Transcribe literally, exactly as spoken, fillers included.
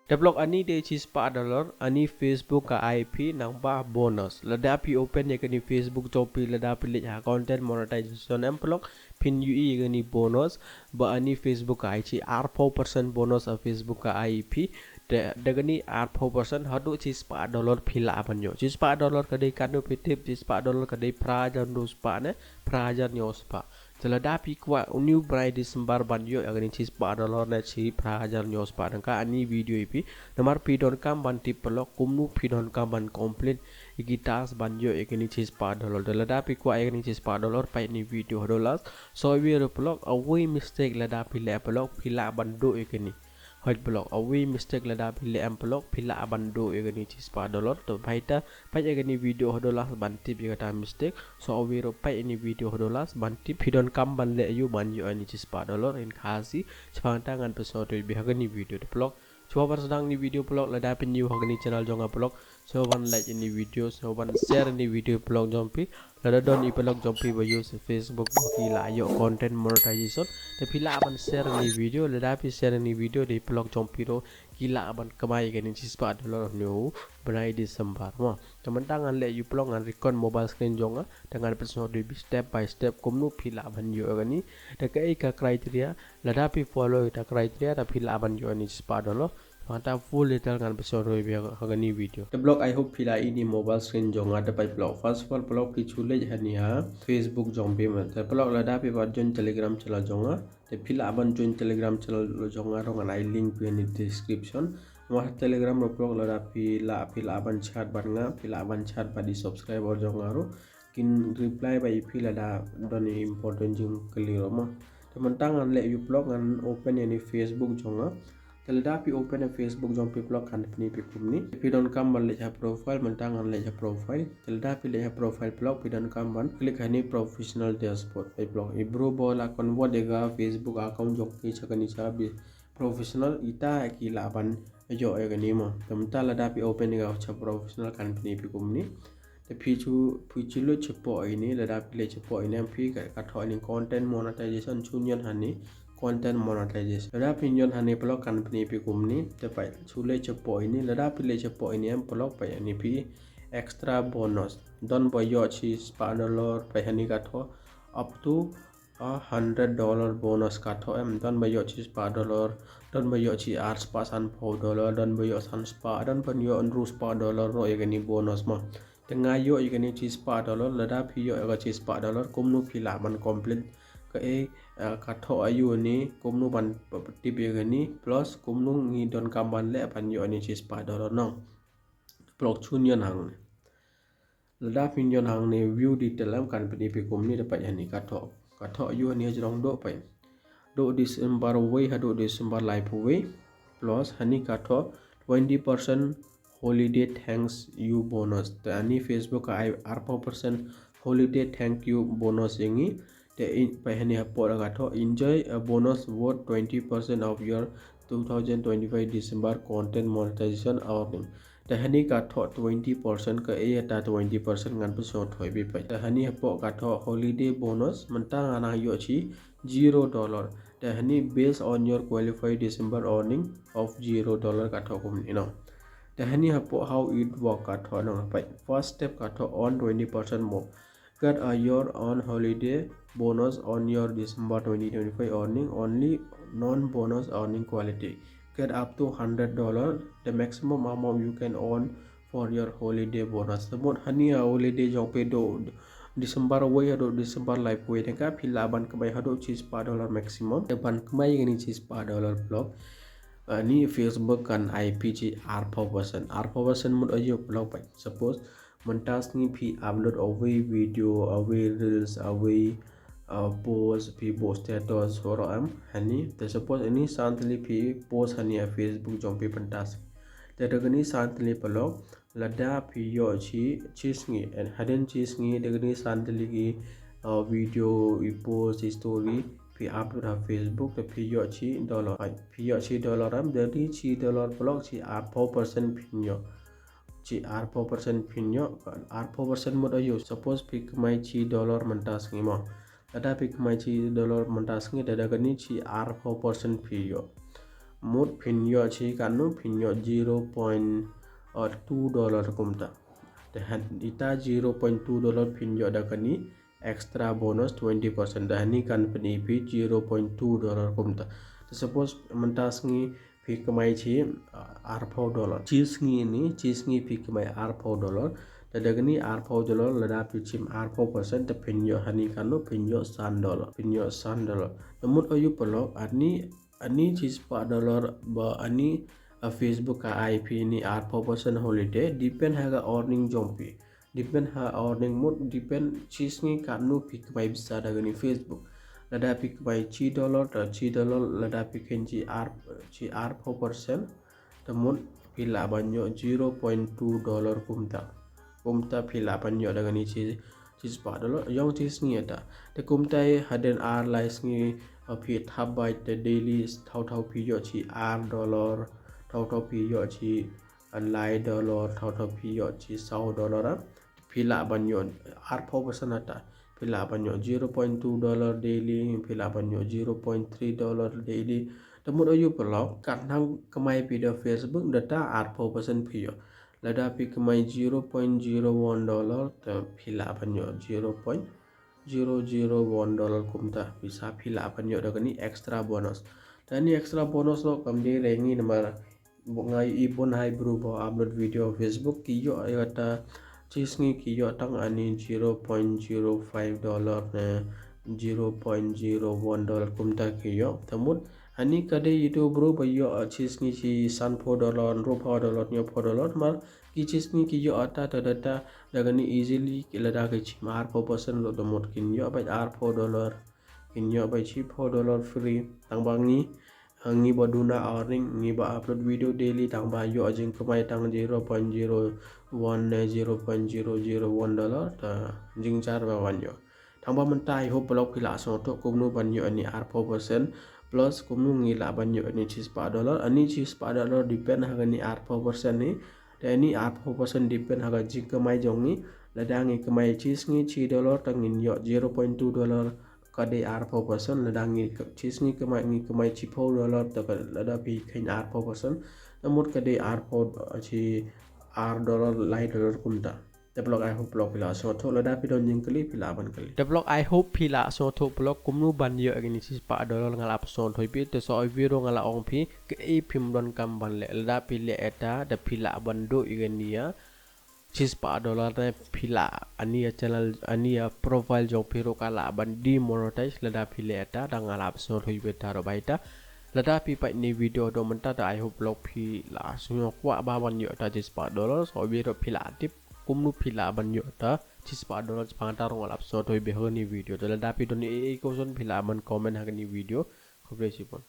Te paralok, ani dei shispah dollar, ani Facebook ka ai phi nangba bonus. Lada phi open ïa kani Facebook jong phi, lada phi leit ha content monetization em paralok, phin ïohi ïa kani bonus, ba ani Facebook ka ai shi arphew percent bonus ha Facebook ka ai phi. Te da kani arphew percent haduh shispah dollar phi lah ban ïoh. Shispah dollar ka dei katno phi tip, shispah dollar ka dei phra hajar hynriew spah ne phra hajar hynñiew spah. Te lada phi kwah une u bnai December ban ïoh ïa kani shispah dollar ne shi phra hajar hynñiew spah, nangta ani video ïa phi. Namar phi donkam ban tip paralok kumno phi donkam ban complete ïa ki task ban ïoh ïa kani shispah dollar. Te lada phi kwah ïa kani shispah dollar, peit ïa kani video haduh last. Sa uwei ruh paralok, uwei mistake lada phi leh paralok, phi lah ban duh ïa kani. Hooid paralok, uwei mistake lada phi leh em paralok, phi lah ban duh ïa kani shispah dollar. To peit ta, peit ïa kani video haduh last ban tip ïa kata mistake. Sa uwei ruh, peit ïa kani video haduh last ban tip phi donkam ban leh aiu ban ïoh ïa kani shispah dollar in Khasi. Shaphang ta ngan pynsngew ïa phi ha kani video. Te paralok, shuwa ban sdang ïa kani video paralok, lada phi new ha kani channel jong nga paralok, shuwa ban like ïa kani video, shuwa ban share ïa kani video paralok jong phi. Lada don i paralok jong phi ba use Facebook ba ki la ïoh content monetization, te phi lah ban share ïa kani video. Lada phi share ïa kani video, te i paralok jong phi ruh ki lah ban kamai ïa kani shispah dollar ha une u bnai December mo. Te mynta ngan leh ïa u paralok, ngan record mobile screen jong nga, te ngan pynsngew ïa phi step by step kumno phi lah ban ïoh ïa kani. Te kaei ka criteria, lada phi follow ïa ka criteria, te phi lah ban ïoh ïa kani shispah dollar. Mynta full detail ngan pynsngew ïa phi ha kani video. Te paralok, I hope phi la ïohi ïa kani mobile screen jong nga. Te peit paralok, first of all paralok, phi shu leit hani ha Facebook jong phi mo. Te paralok, lada phi pat join Telegram channel jong nga, te phi lah ban join Telegram channel jong nga ruh, ngan ai link phi ha kani description. Mo, ha Telegram ruh paralok, lada phi lah, phi lah ban chat bad nga, phi lah ban chat bad i subscriber jong nga ruh. Kin reply bad ïa phi lada don i important jingkylli ruh mo. Te mynta ngan leh ïa u paralok, ngan open ïa kani Facebook jong nga. Te lada phi open ïa Facebook jong phi paralok, kan pyni ïa phi kumne. Phi donkam ban leit ha profile, mynta ngan leit ha profile. Te lada phi leit ha profile paralok, phi donkam ban click hani professional dashboard. Peit paralok, i bru ba la convert ïa ka Facebook account jong ki sha kani sha professional, ita ki lah ban ïoh ïa kani mo. Te mynta lada phi open ïa ka sha professional, kan pyni ïa phi kumne. Te phi shu, phi shu leit shapoh ïa kani, lada phi leit shapoh ïa kani, phi ka, ka thoh ïa kani content monetization, shu ñion hani content monetization. Lada phi ñion hani paralok, kan pyni ïa phi kumne. Te peit, shu leit shapoh ïa kani, lada phi leit shapoh ïa kani em paralok, peit ïa kani phi extra bonus. Don ba ïoh shispah dollar, peit hani ka thoh up to a hundred dollar bonus ka thoh em. Don ba ïoh shispah dollar, don ba ïoh shi arspah sanphew dollar, don ba ïoh sanspah, don ba ïoh hynriewspah dollar ruh ïa kani bonus mo. Te nga ïoh ïa kani shispah dollar, lada phi ïoh ïa ka shispah dollar, kumno phi lah ban complete, kaei, eh, ka thoh aiu kani, kumno ban p-, p-, tip ïa kani, plus kumno ngi donkam ban leh ban ïoh ïa kani shispah dollar no. Paralok, shu ñion hangne. Lada phi ñion hangne view detail em, kan pyni ïa phi kumne. Te peit hani ka thoh, ka thoh aiu hani hajrong duh, peit. Duh December wei haduh December laiphew wei, plus hani ka thoh twenty percent holiday thank you bonus. Te hani Facebook ka ai arphew percent holiday thank you bonus ïa ngi. Te in, peit hani hapoh da ka thoh, enjoy a bonus worth twenty percent of your two thousand twenty-five December content monetization earning. Te hani ka thoh twenty percent, kaei kata twenty percent, ngan pynsngew thoh ïa phi, peit. Te hani hapoh ka thoh holiday bonus, mynta nga nang ïoh shi zero dollar. Te hani based on your qualified December earning of zero dollar ka thoh kumne no. Te hani hapoh how it work ka thoh nang, peit. First step ka thoh earn twenty percent more. Get a your own holiday bonus on your December twenty twenty-five earning, only non-bonus earning quality. Get up to hundred dollar, the maximum amount you can earn for your holiday bonus. Te mut hani ha holiday jong phi duh December wei haduh December laiphew wei, te ka phi lah ban kamai haduh shispah dollar maximum. Te ban kamai kani shispah dollar paralok, ani Facebook kan ai phi shi arphew percent. Arphew percent mut aiu paralok, peit. Suppose mynta sngi phi upload awei video, awei reels, awei, uh, post, phi buh status, waroh em hani. Te suppose ini san tylli phi post hani ha Facebook jong phi mynta sngi. Te da kani san tylli paralok, lada phi ïoh shi, shi sngi, and hadien shi sngi da kani san tylli ki, uh, video, i post, i story phi upload ha Facebook, te phi ïoh shi dollar. Ai, phi ïoh shi dollar em, da kani shi dollar paralok shi arphew percent phin ïoh. Shi arphew percent phin ïoh, arphew percent mut aiu. Suppose phi kamai shi dollar mynta sngi mo. Lada phi kamai shi dollar mynta sngi, te da kani shi arphew percent phi ïoh. mut phin ïoh shi katno, phin ïoh zero point two dollar kumta. Te ha ita zero point two dollar phin ïoh da kani extra bonus twenty percent. Da hani kan pyni phi zero point two dollar kumta. Te suppose mynta sngi phi kamai shi, uh, arphew dollar. Shi sngi ni, shi sngi phi kamai arphew dollar. Te da kani arphew dollar lada phi shim arphew percent te phin ïoh hani katno, phin ïoh san dollar. Phin ïoh san dollar. Te mut ayu paralok, ani, ani shispah dollar ba ani, uh, Facebook ka ai phi ni arphew percent holiday, depend ha ka earning jong phi. Depend ha earning mut, depend shi sngi katno phi kamai pisa da kani Facebook. Lada phi kamai shi dollar, te shi dollar, lada phi khein shi ar, shi arphew percent, te mut phi lah ban ïoh zero point two dollar kumta. Kumta phi lah ban ïoh da kani shi, shispah dollar ïong shi sngi ata. Te kumta hadien ar lai sngi, uh, phi thap beit te daily thaw thaw phi ïoh shi ar dollar, thaw thaw phi ïoh shi, uh, lai dollar, thaw thaw phi ïoh shi saw dollar, ah. Phi lah ban ïoh arphew percent ata. Phi lah ban ïoh zero point two dollar daily, phi lah ban ïoh zero point three dollar daily. Te mut ayu paralok, katno kamai phi da Facebook, da ta arphew percent phi ïoh. Lada phi kamai zero point zero one dollar, te phi lah ban ïoh zero point zero zero one dollar kumta. Pisa phi lah ban ïoh da kani extra bonus. Te ani extra bonus lo kam dei re ngi namar nga i bun hai bru ba upload video Facebook ki ïoh ïa kata shi sngi ki ïoh tang ani zero point zero five dollar ne zero point zero one dollar kumta ki ïoh. Te mut ani ka dei itu bru ba ïoh shi sngi shi sanphew dollar, hynriewphew dollar, hynñiewphew dollar, mar ki shi sngi ki ïoh ata ta data da kani easily ki lada ki shim arphew percent lo te mut kin ïoh beit arphew dollar. Kin ïoh beit shiphew dollar free. Tang ba ngi, ngi ba duna earning, ngi ba upload video daily, tang ba ïoh jingkamai tang zero point zero one ne zero point zero zero one dollar, te jingjar ba wan ïoh. Tang ba mynta I hope paralok phi lah sngewthuh kumno ban ïoh ani arphew percent plus kumno ngi lah ban ïoh ani shispah dollar. Ani shispah dollar depend ha kani arphew percent ni. Te ani arphew percent depend ha ka jingkamai jong ngi. Lada ngi kamai shi sngi shi dollar te ngin ïoh zero point two dollar, ka dei arphew percent. Lada ngi ka, shi sngi kamai, ngi kamai shiphew dollar te ka, lada phi khein arphew percent, te mut ka dei arphew, uh, shi ar dollar, lai dollar kumta. Te paralok I hope paralok phi lah sngewthuh, lada phi don jingkylli phi lah ban kylli. Te paralok I hope phi lah sngewthuh paralok kumno ban ïoh ïa kani shispah dollar nga la pynsngewthuh ïa phi, te sa ïa phi ruh nga la ong phi kaei phim donkam ban leh, lada phi leh ïa ta te phi lah ban duh ïa kani ïa shispah dollar ne phi lah ani ïa channel, ani ïa profile jong phi ruh ka lah ban demonetize lada phi leh ïa ta, te nga la pynsngewthuh ïa phi ta ruh ba ïa ta. Lada phi peit ïa kani video haduh mynta te I hope paralok phi lah sngewkwah ba ban ïoh ïa ta shispah dollar, sa ïa phi ruh phi lah tip kumno phi lah ban ïoh ïa ta shispah dollar, shaphang ta ruh nga la pynsngewthuh ïa phi ha kani video. Te lada phi don ei ei question phi lah ban comment ha kani video. Khublei shibun.